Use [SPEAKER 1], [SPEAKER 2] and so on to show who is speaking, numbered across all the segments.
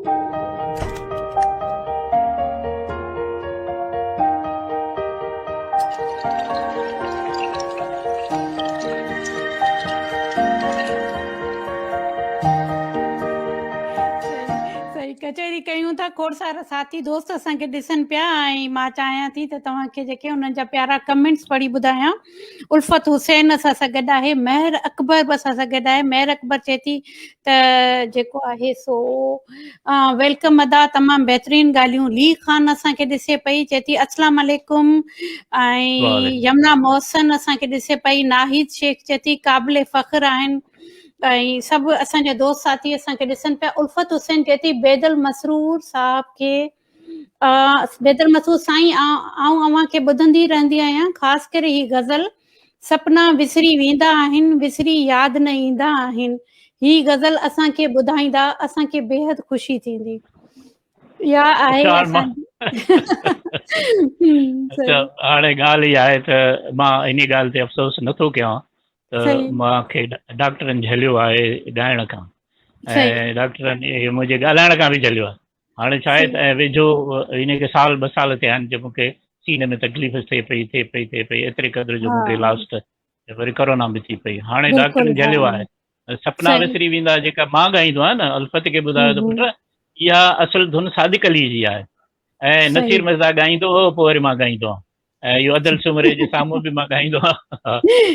[SPEAKER 1] صحيح ڪچهري ڪيون ٿا کوڙ سارا ساٿي دوست اسان کي ڏسن پيا ۽ مان چاهيان ٿي ته توهان کي جيڪي انهن جا پيارا ڪمينٽس پڙهي ٻڌايان الفت حسين اسان سان گڏ آهي مهر اڪبر به اسان سان گڏ آهي مهر اڪبر چئي ٿي ته جيڪو آهي سو welcome ادا تمام بهترين ڳالهيون لي خان اسان کي ڏسي پئي چئي ٿي اسلام عليڪم ۽ يمنا محسن اسان کي ڏسي پئي ناهيد شيخ چئي ٿي قابل فخر آهن ۽ سڀ اسان جا دوست ساٿي اسان کي ڏسن پيا الفت حسين چئي ٿي بيدل مسرور صاحب کي بيدل مسعود سائين آئون اوهان کي ٻڌندي رهندي آهيان خاص ڪري هي غزل سپنا وسري ويندا آهن وسري ياد نه ايندا آهن هي غزل اسان کي ٻڌائيندا اسان کي بيحد خوشي ٿيندي يا آهي اسان
[SPEAKER 2] اچها هاڻي ڳالهه اها آهي ته مان ان ڳالهه تي افسوس نٿو ڪيان ته مان کي ڊاڪٽرن جهليو آهي ڳائڻ کان ۽ ڊاڪٽرن منهنجي ڳالهائڻ کان به جهليو آهي هاڻي ڇا آهي ته ويجهو ان کي سال ٻه سال ٿيا آهن جو مون کي سيني ۾ تڪليف ٿئي پئي ٿئي پئي ٿئي پئي ايتري قدر جو مون کي لاسٽ وري ڪورونا به ٿي پئي هاڻي ڊاڪٽرن جهليو آهي سپنا وسري ويندا جيڪا مان ڳائيندو آهيان نه الفت کي ٻڌايو ته پٽ اها اصل ڌن صادق علي جي آهي ۽ نصير مرزا ڳائيندو هو پوء وري مان ڳائيندو آهيان ۽ اهو ادل سومري جي سامهون به مان ڳائيندو آهيان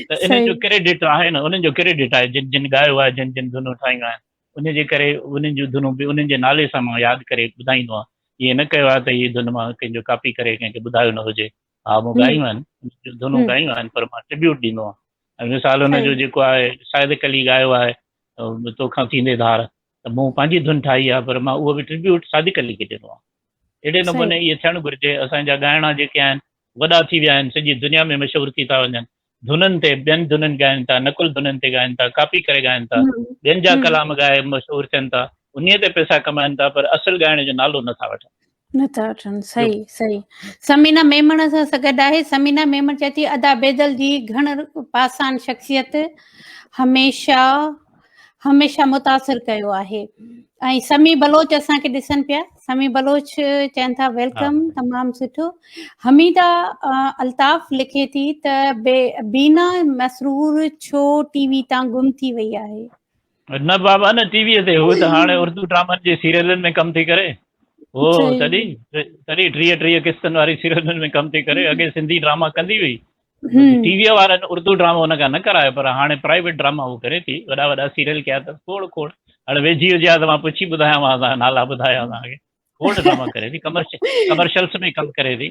[SPEAKER 2] ته انهن جو ڪريڊٽ آهي نه انهن جو ڪريڊٽ آهي جن جن ڳايو آهي جن جن ڌنون ٺاهيون آهن ان جي ڪري انهن جون ڌنون به انهن جي نالي سان مان ياد ڪري ٻڌائيندو آهيان. ائين نه ڪيو آهي ته هي ڌن مان ڪنهن جو ڪاپي ڪري ڪنهن کي ٻڌايو نه هجي. ها مون ڳايون آهن، انهن جون ڌنون ڳايون آهن پر مان ٽربيوٽ ڏيندو آهيان. ۽ مثال ان جو جيڪو آهي صادق علي ڳايو آهي توکان ٿيندي ڌار ته مون پنهنجي ڌن ٺاهي آهي پر مان اهو به ٽربيوٽ صادق علي کي ڏنو آهي. اهڙي نموني ائين ٿيڻ گهرجي. اسان جا ڳائڻا جيڪي آهن وڏا ٿي ويا آهن، سڄي دنيا ۾ مشهور ٿي ٿا وڃن، ڌنن تي ٻين ڌنن ڳائن ٿا، نقل ڌنن تي ڳائن ٿا، ڪاپي ڪري ڳائن ٿا، ٻين جا ڪلام ڳائي مشهور ٿين ٿا، انهيء تي پئسا ڪمائن ٿا پر اصل ڳائڻ جو نالو نه ٿا وٺن.
[SPEAKER 1] نه ٿا وٺن صحيح صحيح ثمينه ميمڻ سان گڏ آهي ثمينه ميمڻ چئي ٿي ادا بيدل جي گهڻ پاسان شخصيت هميشه هميشه متاثر ڪيو آهي ۽ سمي بلوچ اسان کي ڏسن پيا سمي بلوچ چون ٿا welcome تمام سٺو حميده الطاف لکي ٿي ته بينا مسرور ڇو ٽي وي تان گم ٿي وئي آهي
[SPEAKER 2] نه بابا نه ٽي وي تي هو ته هاڻي اردو ڊرامن جي سيريلن ۾ ڪم ٿي ڪري هو تڏهن تڏهن ٽيهه ٽيهه قسطن واري سيريلن ۾ ڪم ٿي ڪري اڳي سنڌي ڊراما ڪندي هئي ٽي وي وارن اردو ڊرامو هن کان نه ڪرايو پر هاڻي پرائيويٽ ڊراما هو ڪري ٿي وڏا وڏا سيريل ڪيا اٿس کوڙ کوڙ هاڻي ويجهي هجي ها ته مان پڇي ٻڌايان ها توهان نالا ٻڌايا توهان کي کوڙ ڊراما ڪري ٿي ڪمرشلس ۾ ڪم ڪري ٿي.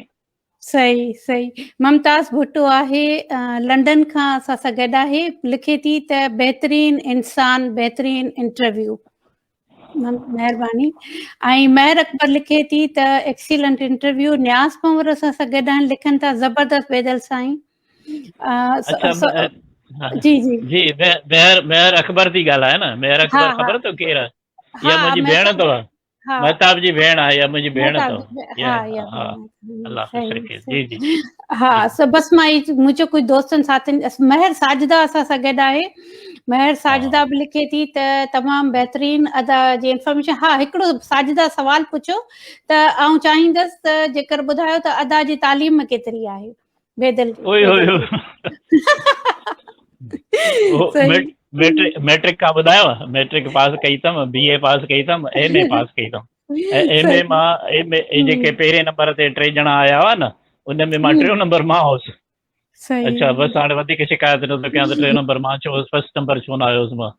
[SPEAKER 1] صحيح صحيح ممتاز ڀٽو آهي لنڊن کان اسان سان گڏ آهي لکي ٿي ته بهترين انسان بهترين انٽرويو مهرباني ۽ مهر اڪبر لکي ٿي ته ايڪسيلنٽ انٽرويو نياز پنور اسان سان گڏ آهن لکن ٿا زبردست بيدل سائين
[SPEAKER 2] اچھا جي جي جي مهر مهر اڪبر ٿي ڳالهائي نه مهر اڪبر خبر اٿو ڪير آهي اها منهنجي ڀيڻ اٿو مهتاب جي ڀيڻ آهي يا منهنجي ڀيڻ اٿو ها الله خوش رکي جي جي
[SPEAKER 1] ها سو بس مان منهنجو ڪجهه دوستن ساٿين مهر ساجده اسان سان گڏ آهي مهر ساجده به لکي ٿي ته تمام بهترين ادا جي انفارميشن ها هڪڙو ساجده سوال پڇيو ته آئون چاهيندس ته جيڪر ٻڌايو ته ادا جي تعليم ڪيتري آهي بيدل
[SPEAKER 2] اوئي اوئي ميٽرڪ ميٽرڪ کان ٻڌايو ميٽرڪ پاس ڪئي اٿم بي اي پاس ڪئي اٿم ايم اي پاس ڪئي اٿم ايم اي مان ايم اي جيڪي پهرين نمبر تي ٽي ڄڻا آيا هئا نه ان ۾ مان ٽيون نمبر مان هوس اڇا بس هاڻي وڌيڪ شڪايت نه ٿو ڪيان ته ٽيون نمبر مان ڇو هوس فرسٽ نمبر ڇو نه آيو هوس مان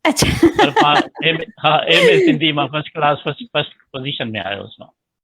[SPEAKER 1] اڇا
[SPEAKER 2] پر مان ايم ها ايم اي سنڌي مان فرسٽ ڪلاس فرسٽ پوزيشن ۾ آيو هوس مان.